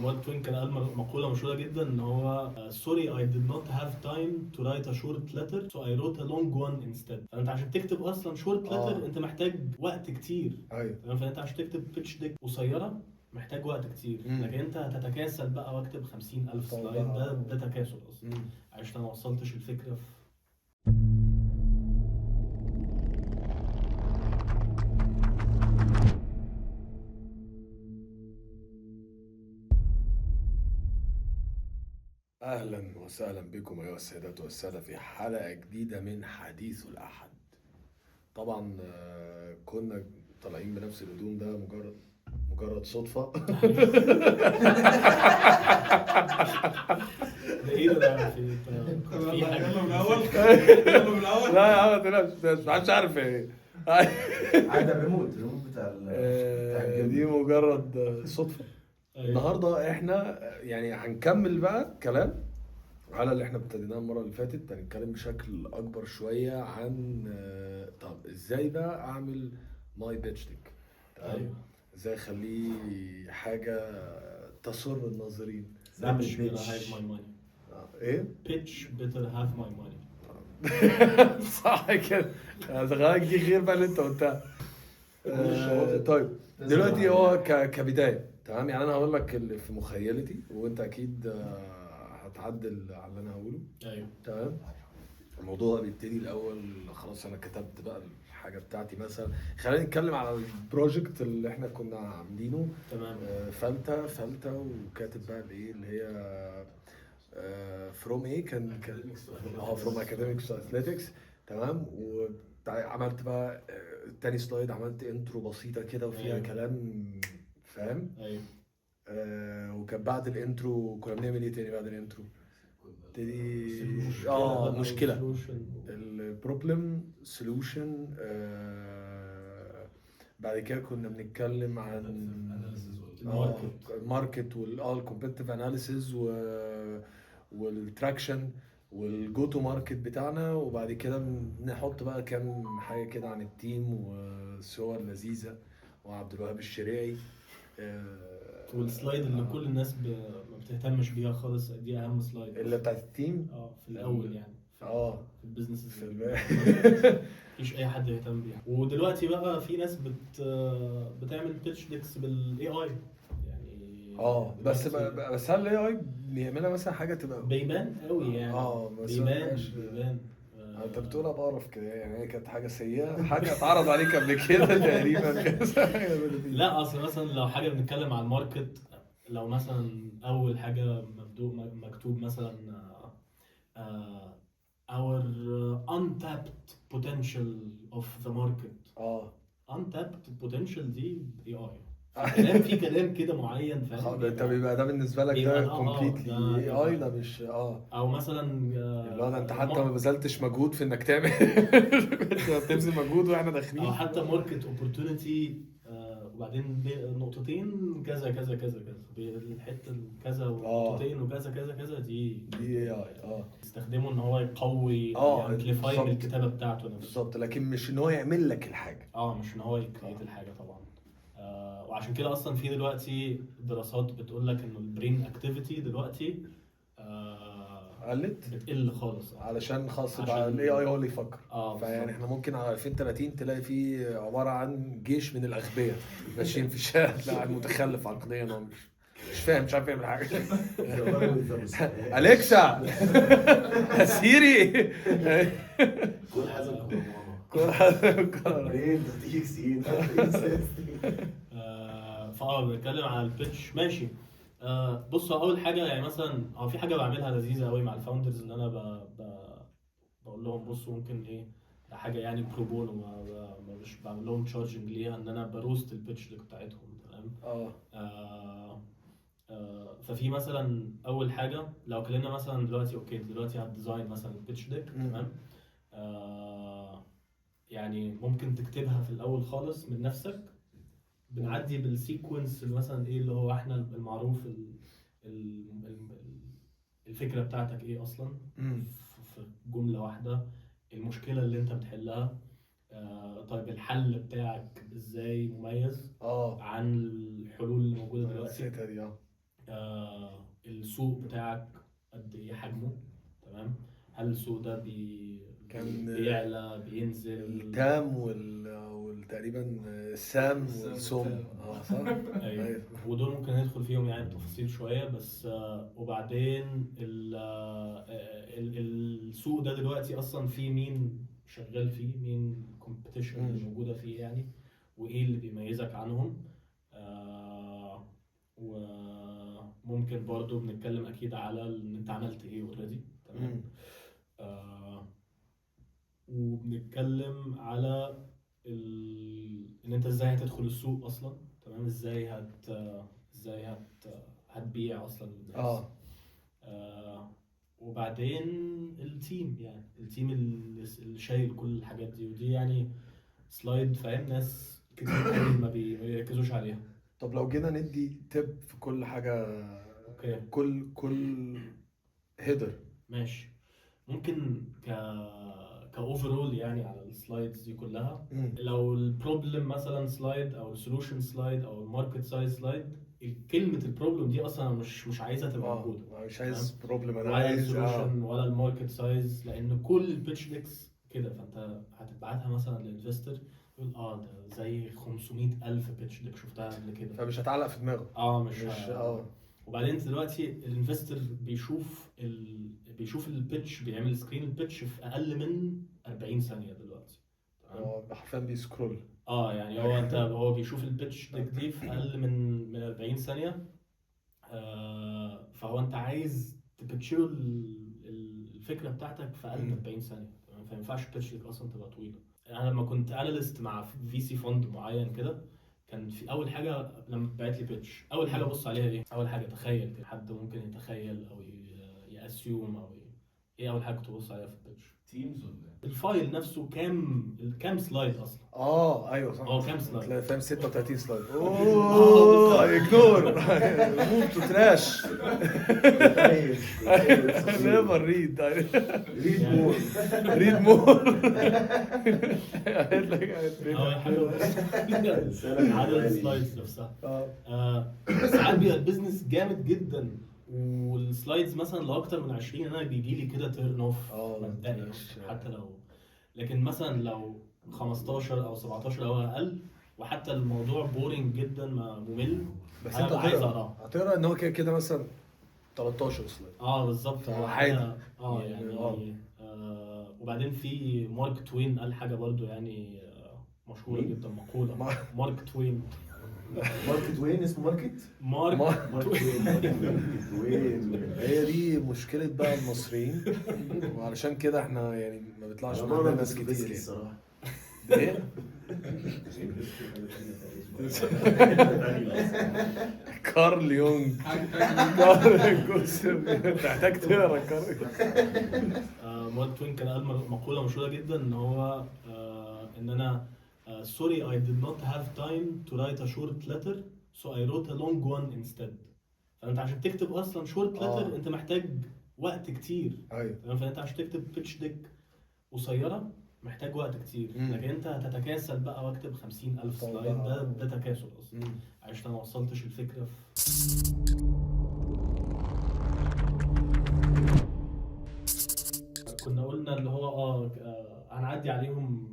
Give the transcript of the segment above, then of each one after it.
مارك توين كان قال مقولة مشهورة جدا ان هو sorry I did not have time to write a short letter so I wrote a long one instead. فانت عشان تكتب اصلا short letter انت محتاج وقت كتير. تمام. فانت عشان تكتب pitch deck قصيرة محتاج وقت كتير. لكن انت هتتكاسل بقى واكتب 50,000 slide، ده تكاسل اصلا. عشان ما وصلتش الفكرة في اهلا وسهلا بكم ايها السيدات والسادة في حلقة جديدة من حديث الاحد. طبعا كنا طالعين بنفس الهدوم، ده مجرد صدفة. ده ايه ده؟ في حاجة يلا من الاول، يلا من الاول. لا يا عم ما تقلقش، محدش عارف ايه. عادي الريموت بتاع دي مجرد صدفة. النهارده احنا يعني هنكمل بقى كلام على اللي احنا ابتديناه المرة اللي فاتت. هنتكلم بشكل اكبر شوية عن طب ازاي بقى اعمل my pitch deck، تمام؟ ازاي اخليه حاجة تسر الناظرين. نعمل pitch better pitch. have my money. ايه؟ pitch better have my money. صح كده، غيرك دي غير بقى اللي انت قلتها. طيب دلوقتي هو كبداية، تمام؟ يعني انا هقول لك اللي في مخيلتي وانت اكيد هتعدل على اللي انا هقوله. ايوه تمام. الموضوع بيبتدي الاول، خلاص انا كتبت بقى الحاجة بتاعتي. مثلا خلينا نتكلم على ال project اللي احنا كنا عاملينه. تمام. فلتة وكاتب بقى الايه اللي هي from ايه كان from academics to athletics. تمام. وعملت بقى تاني slide، عملت intro بسيطة كده وفيها كلام، فاهم؟ ايوه. وكان بعد ال intro كنا بنعمل ايه تاني بعد ال intro؟ تبتدي مشكلة، ال problem solution. بعد كده كنا بنتكلم عن ال market وال competitive analysis وال traction وال go to market بتاعنا. وبعد كده نحط بقى كام حاجة كده عن ال team وصور لذيذة وعبد الوهاب الشريعي. وال slide اللي كل الناس ما بتهتمش بيها خالص، دي اهم slide، اللي بتاعت ال team في الاول يعني في ال business في مفيش اي حد يهتم بيها. ودلوقتي بقى في ناس بتعمل pitch decks بال AI يعني. بس هل ال AI بيعملها مثلا حاجة تبقى بيبان قوي يعني؟ بيبان. انت بتقولها بقرف كده يعني، هي كانت حاجة سيئه، حاجة اتعرض عليك قبل كده تقريبا. لا اصل مثلا لو حاجة بنتكلم على ال market، لو مثلا اول حاجة مكتوب مثلا our untapped potential of the market. untapped potential دي AI. في كلام كده معين، فاهم؟ انت بيبقى ده بالنسبة لك ده completely AI، ده مش او مثلا اللي هو ده انت حتى ما بذلتش مجهود في انك تعمل. انت بتبذل مجهود واحنا داخلين. او حتى market opportunity، وبعدين نقطتين كذا كذا كذا كذا، الحتة كذا ونقطتين وكذا كذا كذا، دي AI. استخدمه ان هو يقوي amplify الكتابة بتاعته نفسه بالظبط، لكن مش ان هو يعمل لك الحاجة. مش ان هو ي create الحاجة طبعا. وعشان كده اصلا في دلوقتي دراسات بتقول لك انه ال brain activity دلوقتي قلت، بتقل خالص، علشان خلاص بقى ال AI هو اللي يفكر. فيعني احنا ممكن على 2030 تلاقي فيه عبارة عن جيش من الاغبياء ماشيين في الشارع، لا متخلف عقليا، هو مش فاهم، مش عارف يعمل حاجة. اليكسا، سيري، كل حاجة كل حاجة. بنتكلم على ال pitch، ماشي. بصوا، اول حاجة يعني مثلا هو في حاجة بعملها لذيذة قوي مع ال founders، ان انا بقول لهم بصوا ممكن ايه حاجة يعني pro bono، مش بعمل لهم charging ليها، ان انا ب roast ال pitch deck بتاعتهم. تمام. ففي مثلا اول حاجة لو اتكلمنا مثلا دلوقتي، okay دلوقتي على ال design مثلا ال pitch deck. تمام. يعني ممكن تكتبها في الاول خالص من نفسك، بنعدي بال sequence اللي مثلا ايه اللي هو احنا المعروف الفكرة بتاعتك ايه اصلا في جملة واحدة، المشكلة اللي انت بتحلها، طيب الحل بتاعك ازاي مميز عن الحلول اللي موجودة دلوقتي. نسيتها دي. السوق بتاعك قد ايه حجمه، تمام؟ هل السوق ده كان بيعلى بينزل؟ ال TAM والتقريبا ال SAM وال SOM، صح؟ ايوه، ودول ممكن ندخل فيهم يعني بتفاصيل شوية بس. وبعدين السوق ده دلوقتي اصلا فيه مين شغال فيه، مين ال competition اللي موجودة فيه يعني، وايه اللي بيميزك عنهم. وممكن برضو بنتكلم اكيد على ان انت عملت ايه already، تمام؟ وبنتكلم على ان انت ازاي هتدخل السوق اصلا، تمام؟ ازاي ازاي هتبيع اصلا للناس. وبعدين ال team، يعني ال team اللي شايل كل الحاجات دي، ودي يعني slide فاهم ناس كتير قوي ما بيركزوش عليها. طب لو جينا ندي tip في كل حاجة، okay، كل header، ماشي. ممكن ك overall يعني على ال slides دي كلها. لو ال problem مثلا slide او ال solution slide او ال market size slide، كلمة ال problem دي اصلا مش عايزها تبقى موجودة. مش عايز problem، انا عايز solution ولا ال market size، لان كل ال pitch decks كده. فانت هتبعتها مثلا لل investor يقول ده زي 500,000 pitch deck شفتها قبل كده، فمش هتعلق في دماغه. مش وبعدين دلوقتي ال investor بيشوف بيشوف ال pitch، بيعمل screen ال pitch في اقل من 40 ثانية دلوقتي. حرفيا بي scroll. يعني هو بيشوف ال pitch deck دي في اقل من 40 ثانية. فهو انت عايز ت pitch له الفكرة بتاعتك في اقل من 40 ثانية، تمام؟ فما ينفعش ال pitch deck اصلا تبقى طويلة. انا لما كنت analyst مع VC fund معين كده، كان في اول حاجة لما بعت لي pitch، اول حاجة ابص عليها ايه؟ اول حاجة تخيل كده، حد ممكن يتخيل او ي assume او ايه اول حاجة كنت ببص عليها في ال pitch؟ teams ولا ال file نفسه، كام slide اصلا؟ ايوه صح. كام slide؟ فاهم 36 slide. اوه ignore، move to trash، never read، read more، read more. اول حاجة عدد ال slides نفسها. ساعات بيبقى ال business جامد جدا وال slides مثلا لو اكتر من 20 انا بيجي لي كده turn off مبدئي، حتى لو، لكن مثلا لو 15 او 17 او اقل، وحتى الموضوع boring جدا ما ممل، بس انت عايز اقراه، هتقرا ان هو كده كده مثلا 13 slide. بالظبط، عادي. يعني وبعدين في مارك توين قال حاجة برضو يعني مشهورة جدا، مقولة مارك توين. ماركت وين اسمه؟ مارك توين. هي دي مشكلة بقى المصريين، وعلشان كده احنا يعني ما بيطلعش معانا ناس كتير يعني الصراحة. ايه؟ كارل يونغ، كارل جوستاف، تحتاج تقرا كارل. مارك توين كان قال مقولة مشهورة جدا ان هو ان انا sorry I did not have time to write a short letter so I wrote a long one instead. فانت عشان تكتب اصلا short letter انت محتاج وقت كتير. ايوه. فانت عشان تكتب pitch deck قصيرة محتاج وقت كتير. لكن انت هتتكاسل بقى واكتب 50,000 slide، ده تكاسل اصلا، عشان ما وصلتش الفكرة. كنا قلنا اللي هو هنعدي عليهم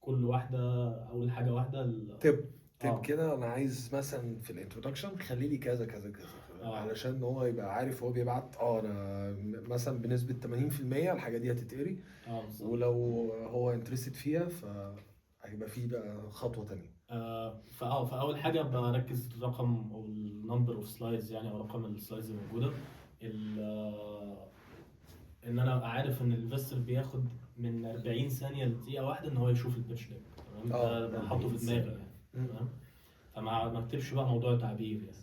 كل واحدة، اول حاجة واحدة tip كده. انا عايز مثلا في ال introduction خلي لي كذا كذا كذا، علشان هو يبقى عارف هو بيبعت انا مثلا بنسبة 80% الحاجة دي هتتقري، ولو هو interested فيها فهيبقى فيه بقى خطوة تانية. فاول حاجة بركز الرقم او ال number of slides يعني، او رقم ال slides الموجودة، ان انا عارف ان ال investor بياخد من 40 ثانية لدقيقه واحدة ان هو يشوف ال pitch deck، تمام؟ ده بحطه في دماغي يعني، تمام؟ فما اكتبش بقى موضوع تعبير يعني.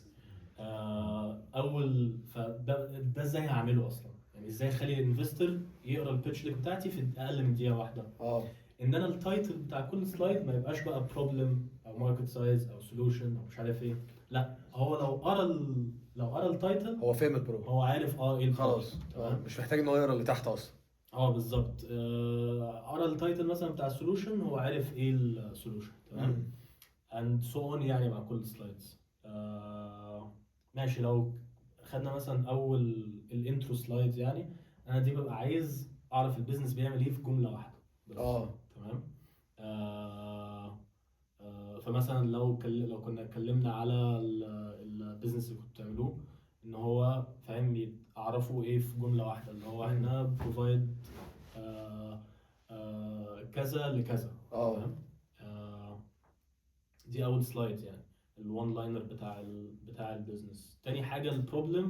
اول فده ده ازاي هعمله اصلا يعني، ازاي اخلي ال investor يقرا ال pitch deck بتاعتي في اقل من دقيقة واحدة؟ ان انا ال title بتاع كل slide ما يبقاش بقى problem او market size او solution او مش عارف ايه، لا هو لو قرا ال title هو فاهم ال problem، هو عارف ايه خلاص، تمام، مش محتاج ان هو يقرا اللي تحت اصلا. بالظبط. قرا ال title مثلا بتاع ال solution، هو عارف ايه ال solution، تمام، and so on يعني مع كل slides. ماشي. لو خدنا مثلا اول ال intro slides، يعني انا دي ببقى عايز اعرف ال business بيعمل ايه في جملة واحدة بس. تمام. فمثلا لو كنا اتكلمنا على ال business اللي كنتوا بتعملوه، ان هو فاهم اعرفوا ايه في جملة واحده، اللي هو احنا provide كذا لكذا. تمام. دي اول slide، يعني ال one liner بتاع ال business. تاني حاجة ال problem،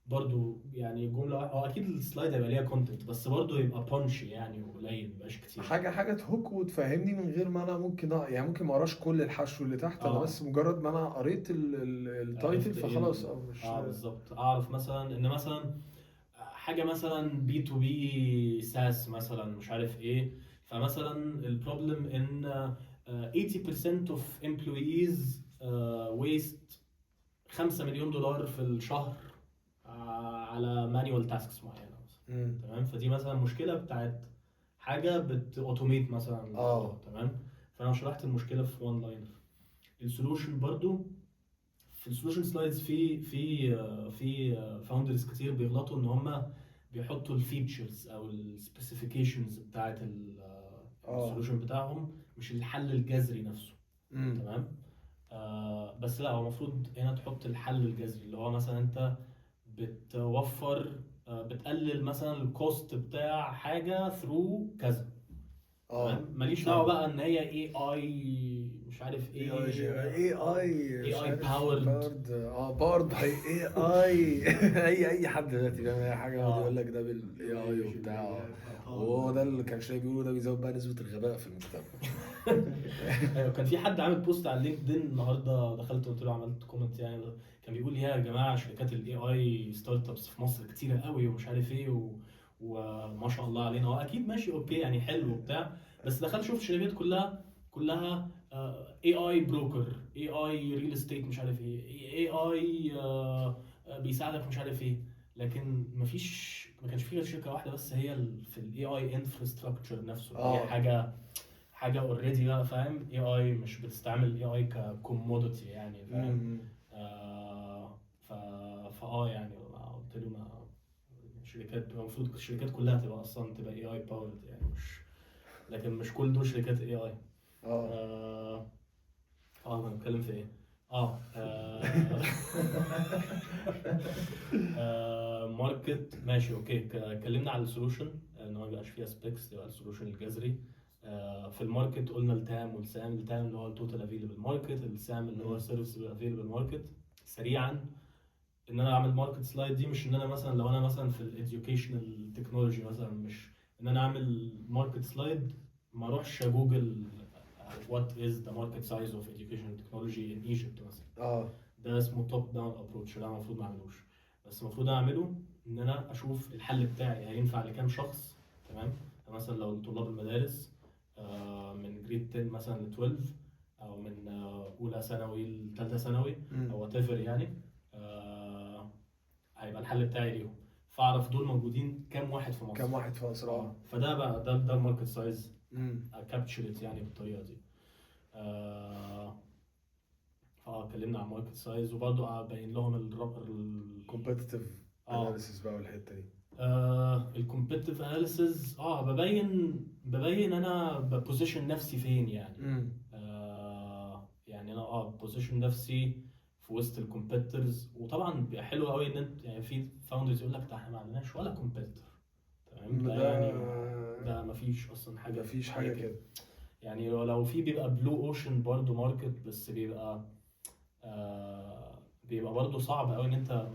برضو يعني جملة واحده. هو اكيد ال slide هيبقى ليها content، بس برضو يبقى punchy يعني، وقليل، ميبقاش كتير. حاجه ت hook وتفهمني من غير ما انا ممكن يعني ممكن ما اقراش كل الحشو اللي تحت انا، بس مجرد ما انا قريت ال title عرفت إيه فخلاص مش بالظبط. اعرف مثلا ان مثلا حاجة مثلا B2B SaaS مثلا مش عارف ايه، فمثلا ال problem ان 80% of employees waste 5 مليون دولار في الشهر على manual tasks معينة مثلا. تمام. فدي مثلا مشكلة بتاعت حاجة بت automate مثلا الموضوع. تمام. فانا شرحت المشكلة في one liner. ال solution برضو، في ال solution slides في founders كتير بيغلطوا ان هم بيحطوا ال features او ال specifications بتاعت ال solution بتاعهم، مش الحل الجذري نفسه. تمام. بس لا، هو المفروض هنا تحط الحل الجذري، اللي هو مثلا انت بتوفر بتقلل مثلا ال cost بتاع حاجة through كذا. تمام. ماليش دعوه بقى ان هي AI مش عارف ايه. AI AI powered. powered by AI. اي حد دلوقتي بيعمل اي حاجة يقعد يقول لك ده بال AI وبتاع، وهو ده اللي كان شايف بيقولوا ده بيزود بقى نسبه الغباء في المجتمع. ايوه، كان في حد عامل post على LinkedIn النهارده، دخلت قلت له، عملت comment يعني، كان بيقول يا جماعة شركات ال AI startups في مصر كتيرة قوي ومش عارف ايه وما شاء الله علينا. هو اكيد ماشي okay يعني حلو وبتاع، بس دخلت شفت الشركات كلها AI broker، AI real estate، مش عارف ايه، AI بيساعدك مش عارف ايه، لكن مفيش، ما كانش في غير شركة واحدة بس هي في ال AI infrastructure نفسه. هي حاجه already بقى فاهم AI، مش بتستعمل AI ك commodity يعني، فاهم؟ فا يعني قلت له ما شركات المفروض الشركات كلها تبقى اصلا تبقى AI powered يعني، مش لكن مش كل دول شركات AI. كنا بنتكلم في ايه؟ Market، ماشي okay. اتكلمنا على ال solution ان هو ما يبقاش فيها specs، يبقى ال solution الجذري. في ال market قلنا ال TAM وال SAM. ال TAM اللي هو ال total available market، ال SAM اللي هو service available market. سريعا، ان انا اعمل market slide دي مش ان انا مثلا لو انا مثلا في ال educational technology مثلا، مش ان انا اعمل market slide ما اروحش Google what is the market size of educational technology in Egypt مثلا. ده اسمه top down approach، ده المفروض ما اعملوش، بس المفروض اعمله ان انا اشوف الحل بتاعي هينفع لكام شخص. تمام. مثلا لو طلاب المدارس من grade 10 مثلا ل 12، او من اولى ثانوي لثالثه ثانوي او whatever يعني، هيبقى الحل بتاعي ليهم، فاعرف دول موجودين كام واحد في مصر. كام واحد في مصر، اه. فده بقى ده ال market size captured يعني بالطريقة دي. فاه اتكلمنا عن market size، وبرضه ابين لهم ال competitive analysis بقى والحتة دي. ال competitive analysis، ببين انا ب position نفسي فين يعني. يعني انا position نفسي في وسط ال competitors، وطبعا بيبقى حلو قوي ان انت يعني في founders يقول لك ده احنا ما عندناش ولا competitor. تمام، ده يعني ده ما فيش اصلا حاجه. مفيش حاجة كده. يعني لو في بيبقى blue ocean برضه market، بس بيبقى برضه صعب قوي ان انت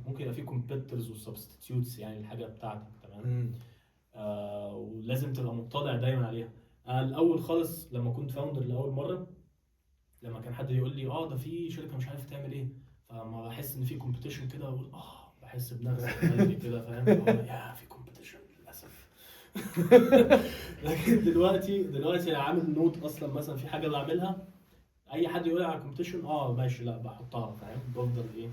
ممكن يبقى في competitors و substitutes يعني الحاجة بتاعتك. تمام. ولازم تبقى مطلع دايما عليها. انا الاول خالص لما كنت founder لاول مره، لما كان حد يقول لي ده في شركة مش عارف تعمل ايه، فما بحس ان في competition كده اقول بحس بنفسي في قلبي كده، فاهم؟ يا في competition للاسف. لكن دلوقتي انا عامل note اصلا، مثلا في حاجة بعملها، اي حد يقول لي على competition ماشي، لا بحطها، فاهم؟ بفضل ايه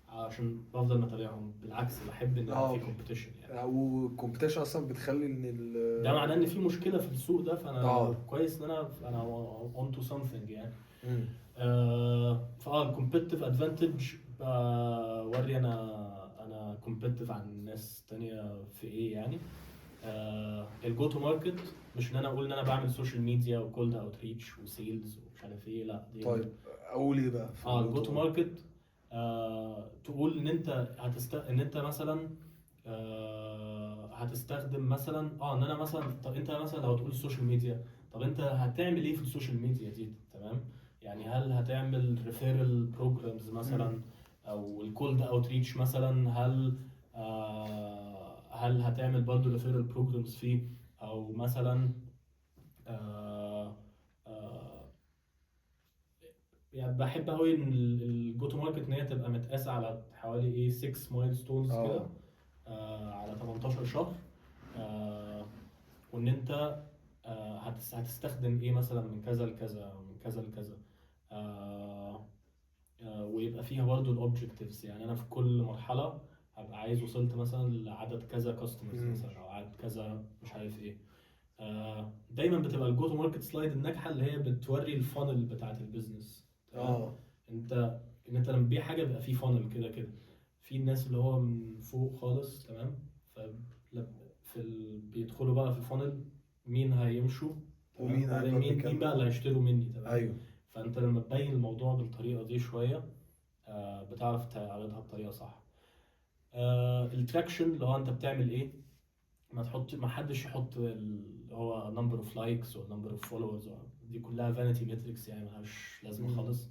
عشان بفضل متابعهم. بالعكس، بحب ان يبقى في competition يعني. وال competition اصلا بتخلي ان ال ده معناه ان في مشكلة في السوق ده، فانا كويس ان انا on to something يعني. فاه ال competitive advantage بوري انا competitive عن ناس تانية في ايه يعني. ال go to market مش ان انا اقول ان انا بعمل social media و cold outreach و sales ومش عارف ايه، لا دي. طيب اقول ايه بقى؟ ال go to market تقول ان انت ان انت مثلا هتستخدم مثلا ان انا مثلا، طب انت مثلا لو تقول ال social media، طب انت هتعمل ايه في ال social media دي؟ تمام، يعني هل هتعمل referral programs مثلا او ال cold outreach مثلا، هل هتعمل برضو referral programs فيه، او مثلا يعني بحب قوي ان ال go to market ان هي تبقى متقاسه على حوالي ايه 6 milestones كده على 18 شهر، وان انت هتستخدم ايه مثلا من كذا لكذا من كذا لكذا، ويبقى فيها برضو ال objectives. يعني انا في كل مرحلة هبقى عايز وصلت مثلا لعدد كذا customers مثلا، او عدد كذا مش عارف ايه. دايما بتبقى ال go to market slide الناجحة اللي هي بتوري ال funnel بتاعت ال business. انت ان انت لما تبيع حاجة بيبقى في funnel كده كده، في الناس اللي هو من فوق خالص، تمام، بيدخلوا بقى في ال funnel، مين هيمشوا ومين مين بقى اللي هيشتروا مني، تمام. ايوه، فانت لما تبين الموضوع بالطريقة دي شوية بتعرف تعرضها بطريقة صح. ال traction اللي هو انت بتعمل ايه، ما حدش يحط اللي هو number of likes و number of followers، دي كلها vanity metrics يعني ملهاش لازمه خالص.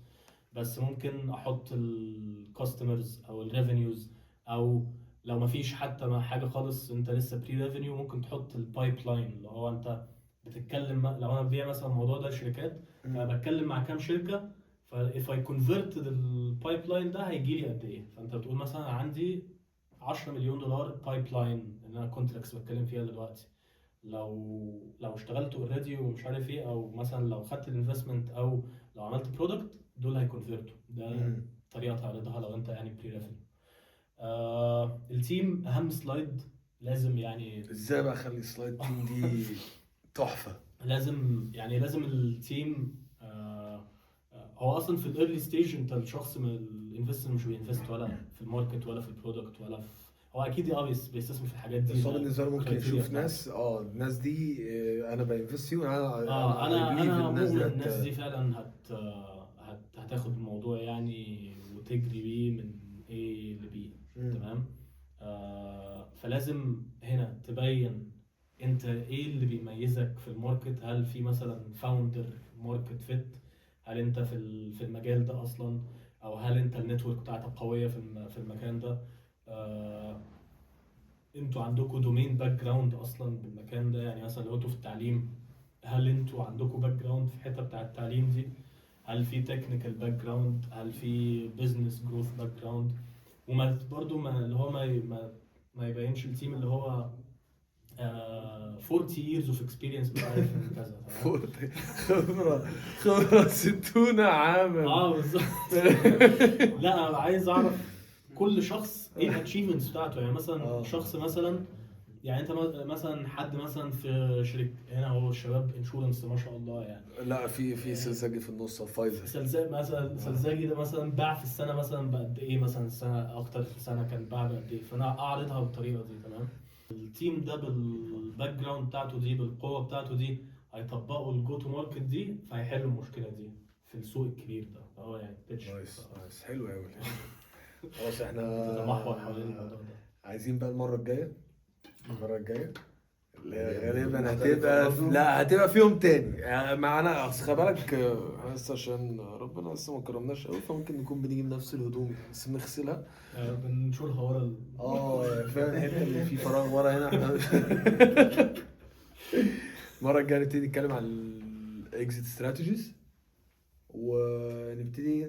بس ممكن احط ال customers او ال revenues، او لو ما فيش حتى ما حاجة خالص انت لسه pre revenue، ممكن تحط ال pipeline اللي هو انت بتتكلم. لو انا ببيع مثلا الموضوع ده لشركات، فانا بتكلم مع كام شركة، ف if I convert ال pipeline ده هيجي لي قد ايه. فانت بتقول مثلا عندي 10 مليون دولار pipeline اللي انا contracts بتكلم فيها دلوقتي، لو اشتغلت already ومش عارف ايه، او مثلا لو خدت ال investment او لو عملت product، دول هي convert وا. ده طريقه تعرضها لو انت يعني pre revenue. ال team اهم slide لازم، يعني ازاي بقى اخلي slide team دي تحفة؟ لازم يعني لازم ال team هو اصلا في ال early stage انت الشخص من ال investor مش بي invest ولا في ال market ولا في ال product ولا في، هو اكيد بيستثمر في الحاجات دي، بس هو بالنسبة له ممكن يشوف ناس الناس دي انا ب invest فيهم، انا انا الناس دي فعلا هتاخد الموضوع يعني وتجري بيه من A ل B، تمام. فلازم هنا تبين انت ايه اللي بيميزك في ال market، هل في مثلا founder market fit، هل انت في المجال ده اصلا، او هل انت ال network بتاعتك قوية في المكان ده، انتوا عندكم domain background اصلا بالمكان ده، يعني مثلا لو انتوا في التعليم هل انتوا عندكم background في الحتة بتاع التعليم دي، هل في technical background، هل في business growth background. وما برضو ما اللي هو ما يبينش ال team اللي هو 40 years of experience مش عارف كذا، خبرة 60 عاما. بالظبط. لا انا عايز اعرف كل شخص ايه ال achievements بتاعته، يعني مثلا شخص مثلا، يعني انت مثلا حد مثلا في شركة هنا، هو الشباب insurance ما شاء الله يعني، لا في سلزاجي في النص، فايزر سلزاجي مثلا، سلزاجي ده مثلا باع في السنة مثلا بقد ايه، مثلا السنة اكتر في سنة كان باع بقد ايه، فانا اعرضها بالطريقة دي، تمام. ال team ده بال background بتاعته دي بالقوة بتاعته دي هيطبقوا ال go to market دي، فهيحلوا المشكلة دي في السوق الكبير ده. هو يعني pitch nice nice، حلو قوي. خلاص احنا تتمحور حوالين الموضوع ده. عايزين بقى المرة الجاية اللي غالبا هتبقى لا هتبقى في يوم تاني يعني معانا. اصل خلي بالك بس عشان ربنا لسه ما كرمناش قوي، فممكن نكون بنيجي بنفس الهدوم بس بنغسلها، بنشيلها ورا فاهم الحتة اللي في فراغ ورا هنا. احنا المرة الجاية نبتدي نتكلم عن ال exit strategies، ونبتدي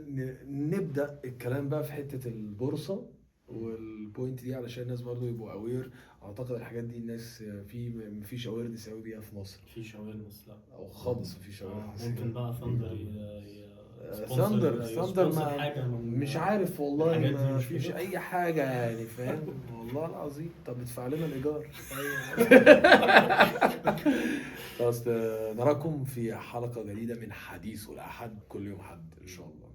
نبدا الكلام بقى في حتة البورصة وال point دي، علشان الناس برضو يبقوا aware. اعتقد الحاجات دي الناس في مفيش awareness قوي بيها في مصر، مفيش awareness، لا او خالص مفيش awareness. ممكن بقى Thndr Thndr مش عارف والله، ما فيش اي حاجة يعني فاهم والله العظيم. طب ادفع لنا الايجار. خلاص، نراكم في حلقة جديدة من حديث الاحد، كل يوم حد ان شاء الله.